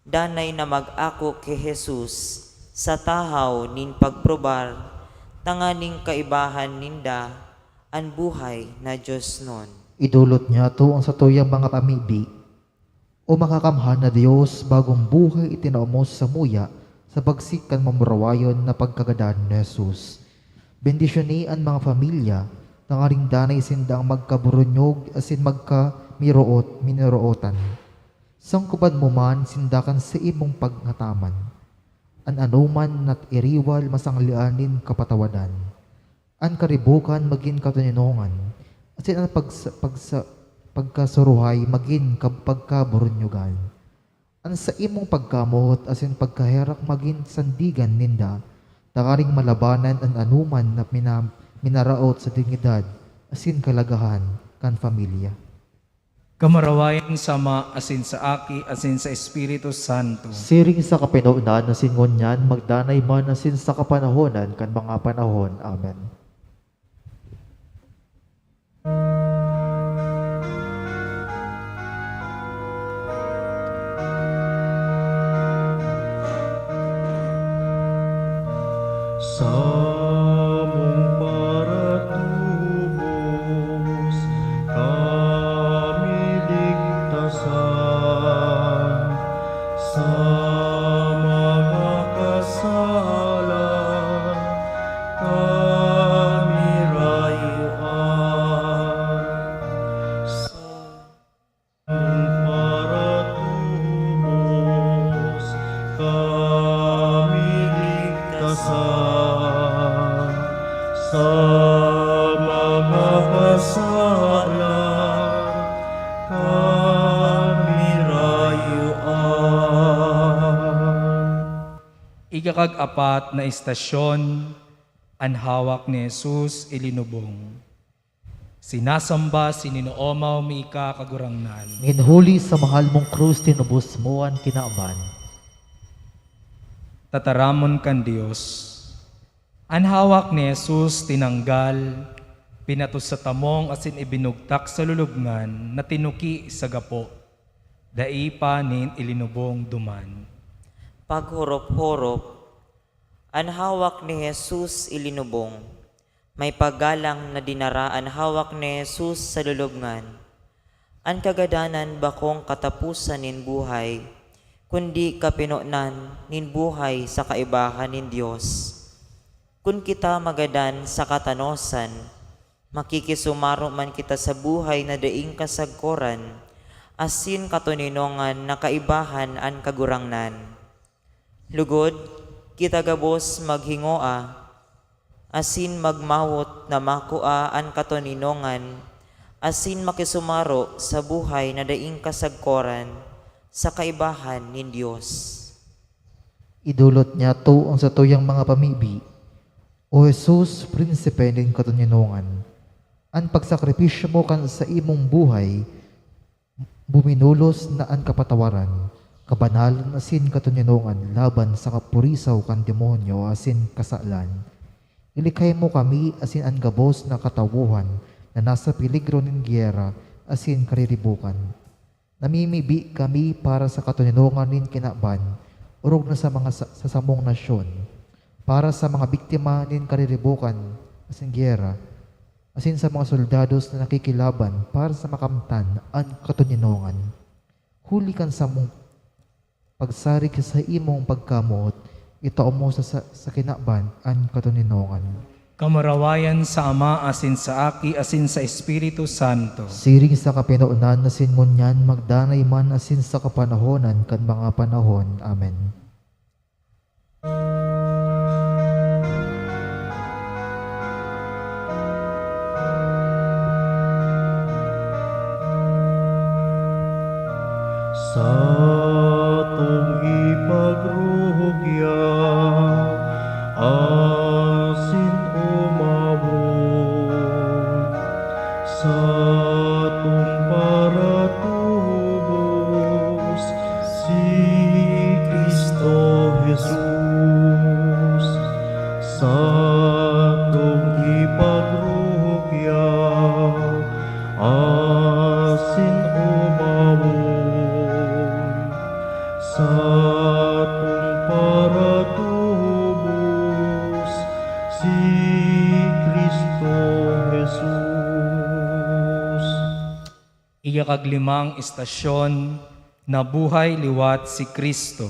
danay na mag-ako ki Jesus sa tahaw nin pagprobar tanganing kaibahan ninda an buhay na diosnon. Idolot niyato an satuyang mga pamibi. O Makakamhan na Dios, bagong buhay itinao mo samuya sa bagsik kan mamurawayon na pagkagadan ni Jesus. Bendisyoni an mga pamilya, tanganing danay sindang magkaburunyog asin magkamiroot-minorootan. Sangkoban mo man sinda kan saimong pagngataman. An anoman na iriwal masanglean nin kapatawadan. An karibokan magin katoninongan, asin an pagsa-, pagsa-, pagkasuruhay magin kab-, pagkaburunyogan. An saimong pagkamoot asin pagkaherak magin sandigan ninda, tanganing malabanan an anoman na mina-, minaraot sa dignidad asin kalagahan kan pamilya. Kamurawayan sa Ama, asin sa Aki, asin sa Espiritu Santo. Siring sa kapinonan asin ngunyan, magdanay man asin sa kapanahonan kan mga panahon. Amen. Samong paratubos kami ligtasan, sa mga kasalan kami rayuan. Sa paratubos kami ligtasan, sa mga kasalan kami rayuan. Ikakag-apat na estasyon, an hawak ni Jesus ilinubong. Sinasamba, sininoomaw mi ika, Kagurangnan. Nin huli sa mahal mong krus, tinubos mo an kinaban. Tataramon kan Dios. An hawak ni Jesus tinanggal, pinatos sa tamong asin ibinugtak sa lulubngan na tinuki sa gapo. Dai pa nin ilinubong duman. Paghorop-horop, an hawak ni Jesus ilinubong. May paggalang na dinara an hawak ni Jesus sa lulubngan. An kagadanan bakong kataposan nin buhay, kundi kapinonan nin buhay sa kaibahan nin Dios. Kun kita magadan sa katanosan, makikisumaro man kita sa buhay na daing kasagkoran, asin katoninongan na kaibahan an Kagurangnan. Lugod, kita gabos maghingoa, asin magmawot na makua an katoninongan, asin makisumaro sa buhay na daing kasagkoran sa kaibahan nin Dios. Idolot niyato an satuyang mga pamibi. O Jesus, Prinsipe nin katoninongan, an pagsakripisyo mo kan saimong buhay, buminulos na an kapatawaran, kabanalan asin katoninongan laban sa kapurisaw kan demonyo asin kasalan. Ilikay mo kami asin an gabos na katawohan na nasa peligro nin giyera asin kariribokan. Namimibi kami para sa katoninongan nin kinaban, orog na sa mga sa, sa samong nasyon, para sa mga biktima nin kariribokan asin giyera, asin sa mga soldados na nakikilaban para sa makamtan an katoninongan. Huli kan samong pagsarig sa saimong pagkamoot, itao mo sa, sa, sa kinaban an katoninongan. Kamurawayan sa Ama, asin sa Aki, asin sa Espiritu Santo. Siring sa kapinonan asin ngunyan, magdanay man asin sa kapanahonan kan mga panahon. Amen. Satong ipagrugya asin umawon, satong paratubos si Cristo Jesus. Satong ipagrugya asin umawon, satong paratubos si Cristo Jesus. Ikakaglimang estasyon, Nabuhay liwat si Cristo.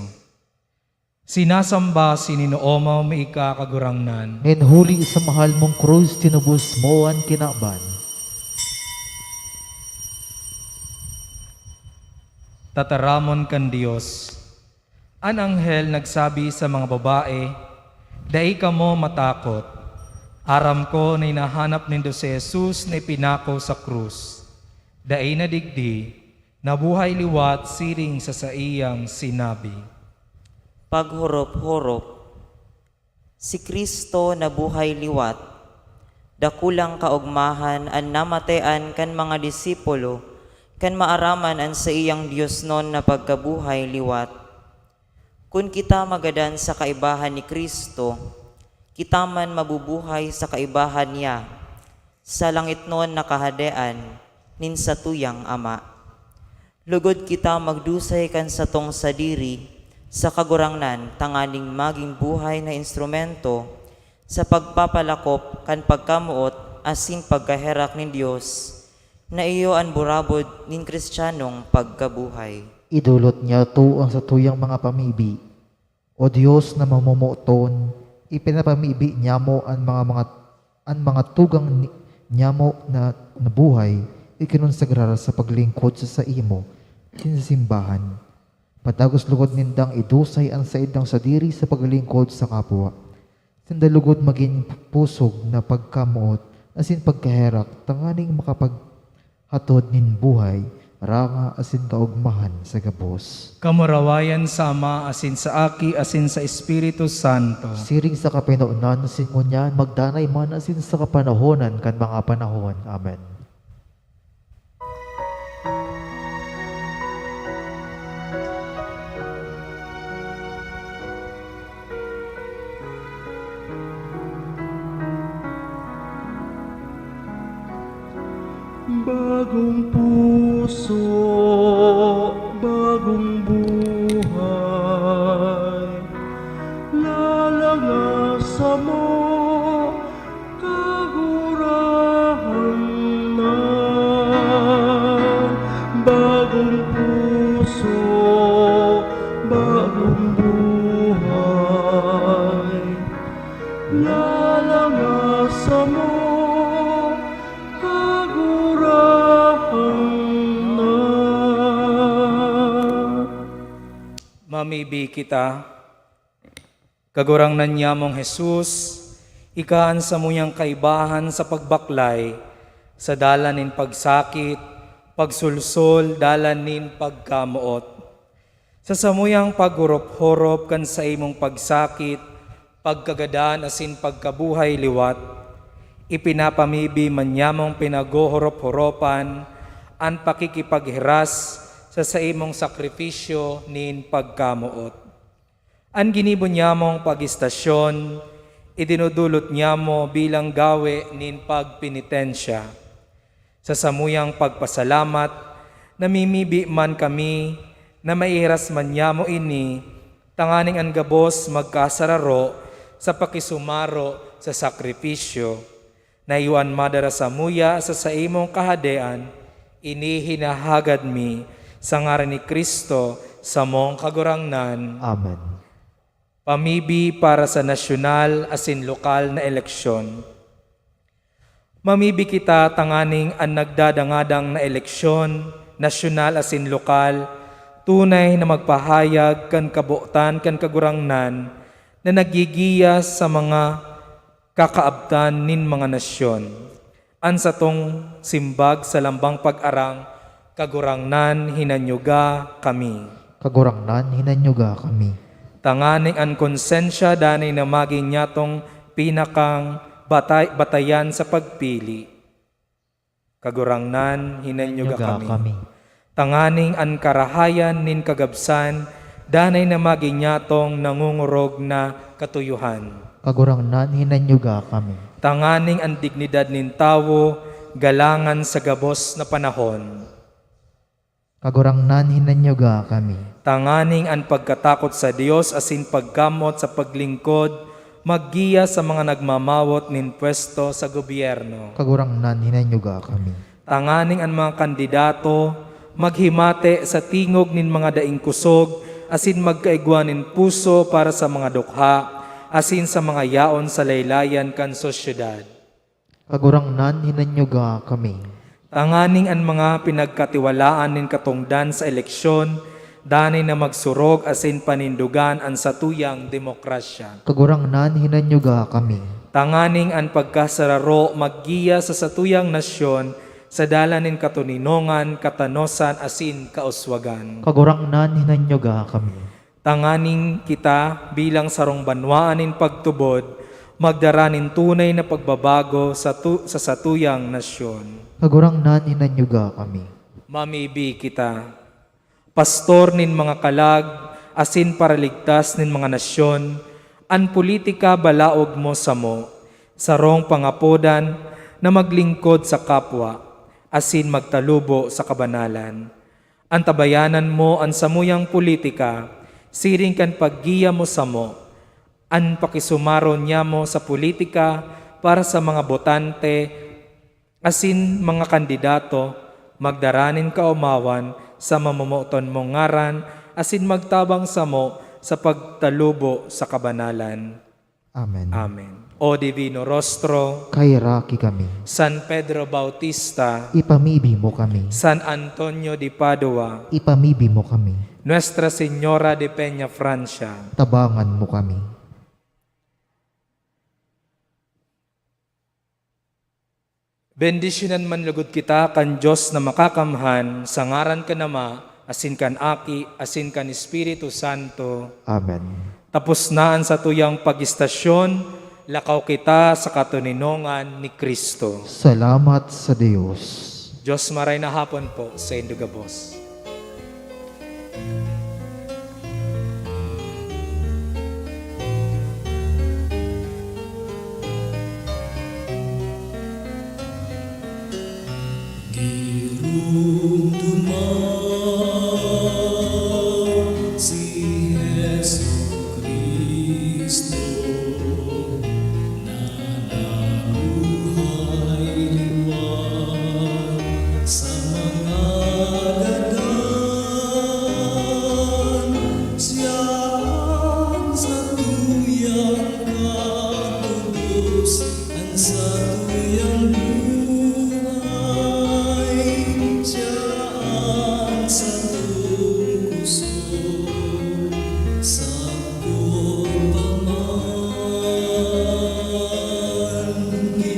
Sinasamba, sininoomaw mi ika, Kagurangnan. Nin huli sa mahal mong krus, tinubos mo an kinaban. Tataramon kan Dios. An anghel nagsabi sa mga babae, "Dai kamo matakot. Aram ko na hinahanap nindo si Jesus na ipinako sa krus. Dai na digdi, nabuhay liwat siring sa saiyang sinabi." Paghorop-horop. Si Cristo nabuhay liwat. Dakulang kaogmahan an namatean kan mga disipulo kan maaraman an saiyang diosnon na pagkabuhay liwat. Kun kita magadan sa kaibahan ni Cristo, kita man mabubuhay sa kaibahan niya, sa langitnon na Kahadean nin satuyang Ama. Lugod kita magdusay kan satong sadiri sa Kagurangnan tanganing magin buhay na instrumento sa pagpapalakop kan pagkamoot asin pagkaherak nin Dios, na iyo an burabod nin Cristianong pagkabuhay. Idolot niyato an satuyang mga pamibi. O Dios na mamomoton, ipinapamibi niamo an mga, mga, an mga tugang ni, niamo na nabuhay, ikinonsagrar sa paglingkod sa saimo, sa simbahan. Padagos lugod nindang idusay an saindang sadiri sa paglingkod sa kapwa. Sinda lugod magin pusog na pagkamoot asin pagkaherak tanganing makapag hatod nin buhay, ranga asin kaogmahan sa gabos. Kamurawayan sa Ama asin sa Aki asin sa Espiritu Santo. Siring sa kapinonan, asin ngunyan, magdanay man asin sa kapanahonan kan mga panahon. Amen. Bagong puso, bagong buhay, lalangasa mo, Kagurangnan. Bagong puso, bagong buhay, lalangasa mo, Kagurangnan. Mamibi kita. Kagurangnan nyamong Jesus, ika an samuyang kaibahan sa pagbaklay, sa dalan nin pagsakit, pagsulsol, dalan nin pagkamoot. Sa samuyang paghorop-horop kan saimong pagsakit, pagkagadan asin pagkabuhay liwat, ipinapamibi man nyamong pinaghorop-horopan an pakikipaghiras sa saimong sakrifisyo nin pagkamoot. An ginibo nyamong pag-istasyon, idinudulot nyamo bilang gawe nin pagpenitensya. Sa samuyang pagpasalamat, namimibi man kami na maihiras man nyamo ini, tanganing an gabos magkasararo sa pakisumaro sa sakripisyo na iyo an madara samuya sa saimong Kahadean. Ini hinahagad mi sa ngaran ni Cristo, samong Kagurangnan. Amen. Pamibi para sa nasyonal asin lokal na eleksyon. Mamibi kita tanganing an nagdadangadang na eleksyon, nasyonal asin lokal, tunay na magpahayag kan kabotan kan Kagurangnan na naggigiya sa mga kakaabtan nin mga nasyon. An satong simbag sa lambang pag-arang, Kagurangnan, hinanyuga kami. Kagurangnan, hinanyuga kami. Tanganing an konsensya danay na magin nyatong pinakang batay-, batayan sa pagpili. Kagurangnan, hinanyuga kami. Tanganing an karahayan nin kagabsan danay na magin nyatong nangongorog na katuyohan. Kagurangnan, hinanyuga kami. Tanganing an dignidad nin tawo galangan sa gabos na panahon. Kagurangnan, hinanyuga kami. Tanganing an pagkatakot sa Dios asin pagkamoot sa paglingkod maggiya sa mga nagmamawot nin pwesto sa gobyerno. Kagurangnan, hinanyuga kami. Tanganing an mga kandidato Maghimate sa tingog nin mga daing kusog, asin magkaigwa nin puso para sa mga dukha, asin sa mga yaon sa laylayan kan sosyedad. Kagurangnan, hinanyuga kami. Tanganing an mga pinagkatiwalaan nin katongdan sa eleksyon, danay na magsurog asin panindogan an satuyang demokrasya. Kagurangnan, hinanyuga kami. Tanganing an pagkasararo maggiya sa satuyang nasyon sa dalan nin katoninongan, katanosan asin kauswagan. Kagurangnan, hinanyuga kami. Tanganing kita, bilang sarong banwaan nin pagtubod, magdara nin tunay na pagbabago sa tu-, sa satuyang nasyon. Kagurangnan, hinanyuga kami. Mamibi kita. Pastor nin mga kalag, asin paraligtas nin mga nasyon, an politika balaog mo samo, sarong pangapodan na maglingkod sa kapwa, asin magtalubo sa kabanalan. Antabayanan mo an samuyang politika, siring kan paggiya mo samo. An pakisumaron nyamo sa politika para sa mga botante asin mga kandidato, magdara nin kaomawan sa mamomoton mong ngaran asin magtabang samo sa pagtalubo sa kabanalan. Amen. Amen. O Divino Rostro, kaheraki kami. San Pedro Bautista, ipamibi mo kami. San Antonio de Padua, ipamibi mo kami. Nuestra Señora de Peñafrancia, tabangan mo kami. Bendisyonan man lugod kita kan Dios na Makakamhan, sa ngaran kan Ama, asin kan Aki, asin kan Espiritu Santo. Amen. Tapos na an satuyang pag-istasyon, lakaw kita sa katoninongan ni Cristo. Salamat sa Dios. Dios maray na hapon po sa indo gabos.